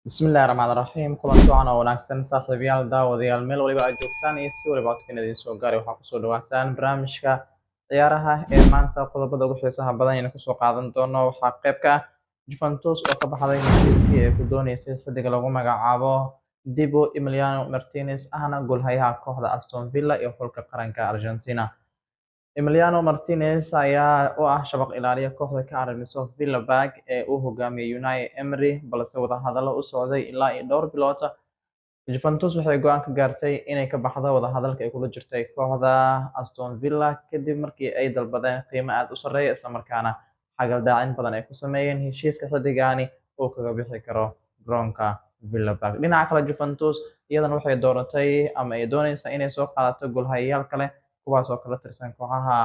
Bismillahi Raxmaani Raxiim. Kulanti wacan oo wanaagsan, saaxiibayaal, daawadayaal, meel waliba aad joogtaan iyo si waliba codkan idiin soo gaaray, waxaa kusoo dhawaataan barnaamijka ciyaaraha ee maanta. Qodobada ugu xiisaha badan aynu kusoo qaadan doono waxaa qayb ka ah Juventus oo ka baxday heshiiskii ay ku dooneysay xiddiga lagu magacaabo Dibu Emiliano Martinez, ahna goolhayaha kooxda Aston Villa iyo xulka qaranka Argentina. Emiliano Martinez ayaa u ah shabaq ilaaliya kooxda ka caramiso Villa Park ee uu hogaamiyay Unai Emery, balse wadahadallo u socday ilaa iyo dhowr bilood, Juventus waxay go'aan ka gaartay inay ka baxdo wadahadalka ay kula jirtay kooxda Aston Villa, kadib markii ay dalbadeen qiimo aad u sarreeya, isla markaana xagal-daacin badan ay ku sameeyeen heshiiska xiddigani uu kaga bixi karo garoonka Villa Park. Dhinaca kale, Juventus iyadana waxay dooratay ama ay dooneysaa inay soo qaadato goolhayayaal kale, kuwaas oo kala tirsan kooxaha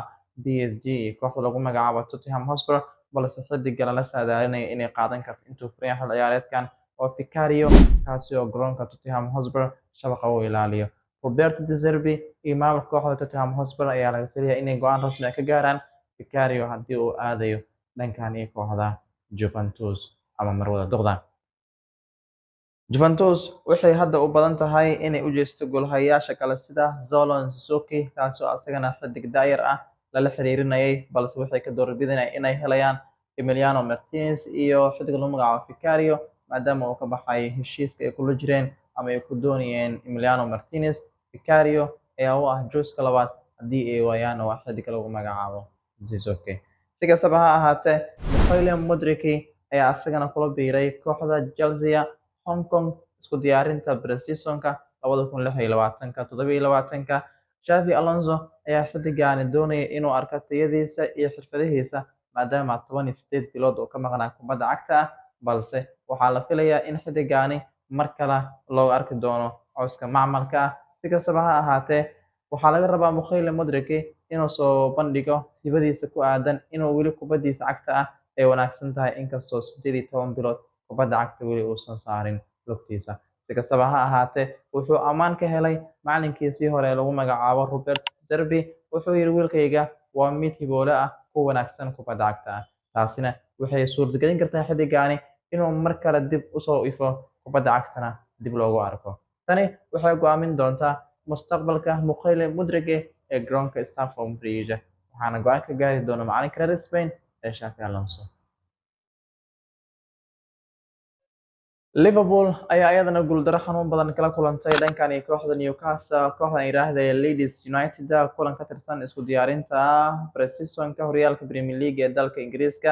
PSG iyo kooxda lagu magacaabo Tottenham Hotspur, balse xiddiga lala saadaalinayo inay qaadan karto intuu furan yahay xil ciyaareedkan waa Vicario, kaasi oo garoonka Tottenham Hotspur shabaqa u ilaaliyo. Roberto De Zerbi iyo maamulka kooxda Tottenham Hotspur ayaa laga filayaa inay go'aan rasmi ah ka gaaraan Vicario haddii uu aadayo dhankan iyo kooxda Juventus ama marwada duqda. Juventus waxay hadda u badan tahay inay u jeesto goolhayaasha kale sida Zola Suzuki, kaasi oo asagana xiddig daayar ah lala xiriirinayay, balse waxay ka doorbidayaan inay helayaan Emiliano Martinez iyo xiddig lagu magacaabo Vicario, maadaama uu ka baxay heshiiska ay kula jireen ama ay ku doonayeen Emiliano Martinez. Vicario ayaa u ah jooska labaad, haddii ay waayaan waa xiddiga lagu magacaabo Zizoke. Si kastaba ha ahaatee, Mykhailo Mudryk ayaa asagana kula biiray kooxda Chelsea Hong Kong isku diyaarinta pre-seasonka 2026-27. Xavi Alonso ayaa xiddigani doonaya inuu arko tayadiisa iyo xirfadihiisa, maadaama 18 bilood uu ka maqnaa kubadda cagta ah, balse waxaa la filayaa in xiddigani mar kale loo arki doono cawska macmalka ah. Si kastaba ha ahaatee, waxaa laga rabaa Mykhailo Mudryk inuu soo bandhigo hibadiisa ku aadan inuu weli kubadiisa cagta ah ay wanaagsan tahay, inkastoo 18 bilood kubadda cagta weli uusan saarin lugtiisa. Si kastaba ha ahaatee, wuxuu ammaan ka helay macalinkiisii hore ee lagu magacaabo Robert Zerbi. Wuxuu yidhi, "Wiilkayga waa mid hiboole ah, ku wanaagsan kubadda cagta ah." Taasina waxay suurtagelin kartaa xiddigani inuu mar kale dib usoo ifo, kubadda cagtana dib loogu arko. Tani waxay go'aamin doontaa mustaqbalka Mykhailo Mudryk ee garoonka Stamford Bridge, waxaana go'aan ka gaari doona macalinka reer Spain ee Xavi Alonso. Liverpool ayaa iyadana guuldaro xanuun badan kala kulantay dhankan iyo kooxda Newcastle, kooxdan yidhaahda Leeds United, kulan ka tirsan isku diyaarinta pre-seasonka horyaalka Premier League ee dalka Ingiriiska.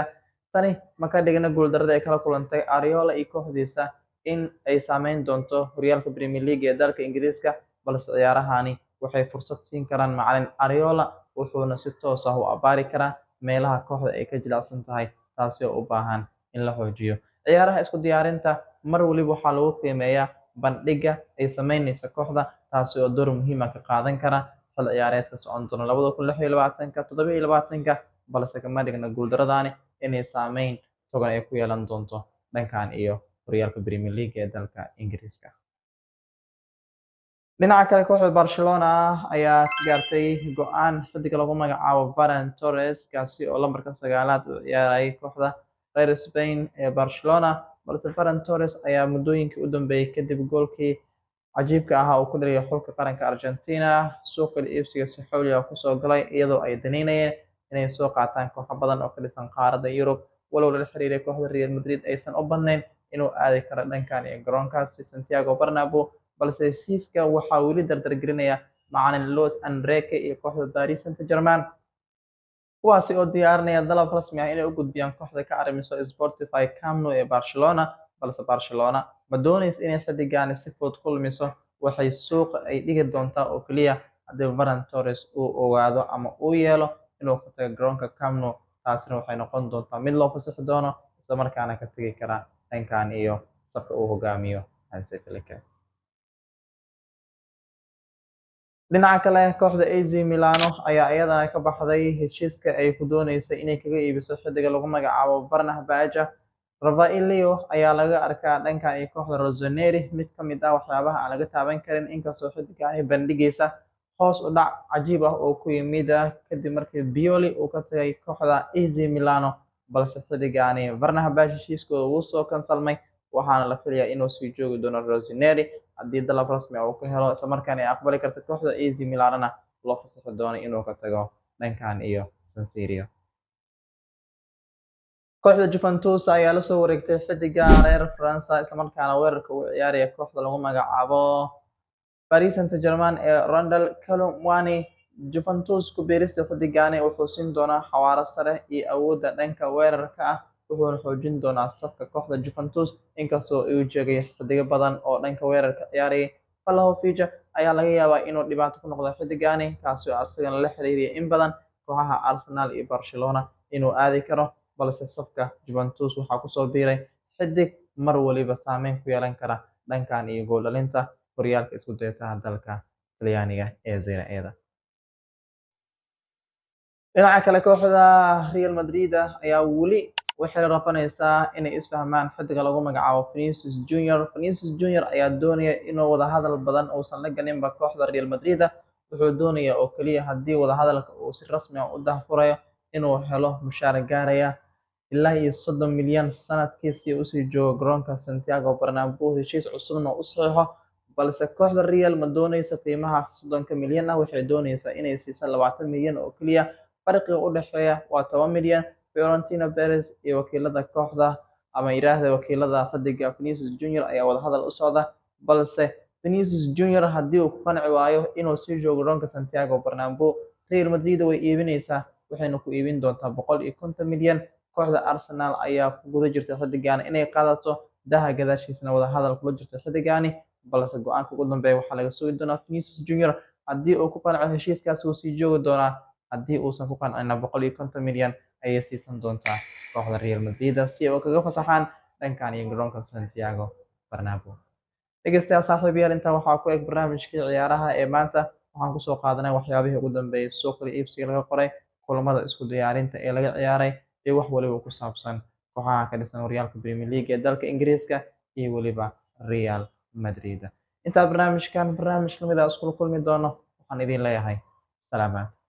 Tani ma ka dhigna guuldarada ay kala kulantay Areola iyo kooxdiisa in ay saameyn doonto horyaalka Premier League ee dalka Ingiriiska, balse ciyaarahani waxay fursad siin karaan macalin Areola, wuxuuna si toos ah u abaari karaa meelaha kooxda ay ka jilicsan tahay, taasi oo u baahan in la xoojiyo. Ciyaaraha isku diyaarinta mar waliba waxaa lagu qiimeeyaa bandhigga ay sameynayso kooxda, taasi oo door muhiim ah ka qaadan kara xil ciyaareedka socon doona 2026-27, balse kama dhigna guuldaradani inay saameyn togan ay ku yeelan doonto dhankan iyo horyaalka Premier League ee dalka Ingiriiska. Dhinaca kale, kooxda Barcelona ayaa gaartay go'aan xiddiga lagu magacaabo Ferran Torres, kaasi oo lambarka 9aad u ciyaarayay kooxda reer Spain ee Barcelona, balse Ferran Torres ayaa muddooyinkii u dambeeyay, kadib goolkii cajiibka ahaa uu ku dhaliyay xulka qaranka Argentina, suuqa iibsiga si xawli ah kusoo galay, iyadoo ay daneynayeen inay soo qaataan kooxo badan oo ka dhisan qaaradda Yurub, walow lala xiriiray kooxda Real Madrid aysan u badnayn inuu aadi karo dhankan iyo garoonkaasi Santiago Bernabeu, balse heshiiska waxaa weli dardargelinaya macalin Luis Enrique iyo kooxda Paris Saint-Germain, kuwaasi oo diyaarinaya dalab rasmi ah inay u gudbiyaan kooxda ka arrimiso Spotify Camp Nou ee Barcelona. Balse Barcelona ma doonaysa inay xiddigani si fudud ku lumiso. Waxay suuqa ay dhigi doontaa oo keliya haddii Ferran Torres uu ogaado ama uu yeelo inuu ka tago garoonka Camp Nou. Taasina waxay noqon doontaa mid loo fasaxi doono, isla markaana ka tegi kara dhankan iyo safka uu hogaamiyo Hansi Flick. Dhinaca kale, kooxda AC Milano ayaa iyadana ka baxday heshiiska ay ku dooneysay inay kaga iibiso xiddiga lagu magacaabo Fenerbahce. Rafael Leao ayaa laga arkaa dhankan iyo kooxda Rossoneri, mid ka mid ah waxyaabaha aan laga taaban karin, inkastoo xiddigan bandhigiisa hoos u dhac cajiib ah oo ku yimid kadib markii Pioli uu ka tagay kooxda AC Milano, balse xiddigani Fenerbahce heshiiskooda wuu soo kansalmay. Waxaana la filayaa inuu sii joogi doono Rossoneri haddii dalab rasmi ah uu ka helo, isla markaana ay aqbali karta kooxda AC Milanna loo fasaxi doono inuu ka tago dhankan iyo San Siro. Kooxda Juventus ayaa la soo wareegtay xidiga reer Faransa, isla markaana weerarka u ciyaaraya kooxda lagu magacaabo Paris Saint-Germain ee Randal Kolo Muani. Juventus ku biirista xidigani wuxuu siin doonaa xawaare sare iyo awoodda dhanka weerarka ah, wuxuuna xoojin doonaa safka kooxda Juventus, inkastoo uu joogay xidigo badan oo dhanka weerarka ciyaarayay. Vlahovic ayaa laga yaabaa inuu dhibaato ku noqdo xidigani, kaasi oo asagana la xiriiriyay in badan kooxaha Arsenal iyo Barcelona inuu aadi karo, balse safka Juventus waxaa kusoo biiray xidig mar waliba saameyn ku yeelan kara dhankan iyo gool dhalinta horyaalka isku dayataha dalka Talyaaniga ee Serie A-da. Dhinaca kale, kooxda Real Madrid ayaa weli waxay la rafanaysaa inay isfahmaan xidiga lagu magacaabo Vinicius Junior. Vinicius Junior ayaa doonaya inuu wadahadal badan uusan la galinba kooxda Real Madrid. Wuxuu doonayaa oo keliya haddii wadahadalka uu si rasmi ah u daahfurayo inuu helo mushaar gaaraya ilaa iyo 30 milyan sanadkii si uu usii joogo garoonka Santiago Bernabeu, heshiis cusubna u saxiixo. Balse kooxda Real ma doonaysa qiimahaas 30-ka milyan ah, waxay doonaysaa inay siiso 20 milyan oo keliya. Farqiga u dhexeeya waa 10 milyan. Florentino Perez iyo wakiilada kooxda, ama yiraahda wakiilada xidiga Vinicius Junior, ayaa wadahadal u socda, balse Vinicius Junior haddii uu ku qanci waayo inuu sii joogo garoonka Santiago Bernabeu, Real Madrid way iibinaysaa, waxayna ku iibin doontaa 150 milyan. Kooxda Arsenal ayaa ku guda jirta xidigan inay qaadato, daha gadaashiisana wadahadal kula jirta xidigani, balse go-aanka ugu dambeeya waxaa laga sugi doonaa Vinicius Junior. Haddii uu ku qanco heshiiskaasi, wuu sii joogi doonaa. Haddii uusan ku qancina, 150 milyan ayay siisan doontaa kooxda Real Madrid si ay kaga fasaxaan dhankan iyo garoonka Santiago Bernabeu. Dhegeystayaal, saaxiibayaal, intaa waxaa ku eg barnaamijkii ciyaaraha ee maanta. Waxaan kusoo qaadanay waxyaabihii ugu dambeeyay suuqa iibsiga laga qoray, kulamada isku diyaarinta ee laga ciyaaray, iyo wax waliba ku saabsan kooxaha ka dhisan horyaalka Premier League ee dalka Ingiriiska iyo weliba Real Madrid. Intaa barnaamijkan barnaamij lamid ah iskula kulmi doono, waxaan idin leeyahay salaamaad.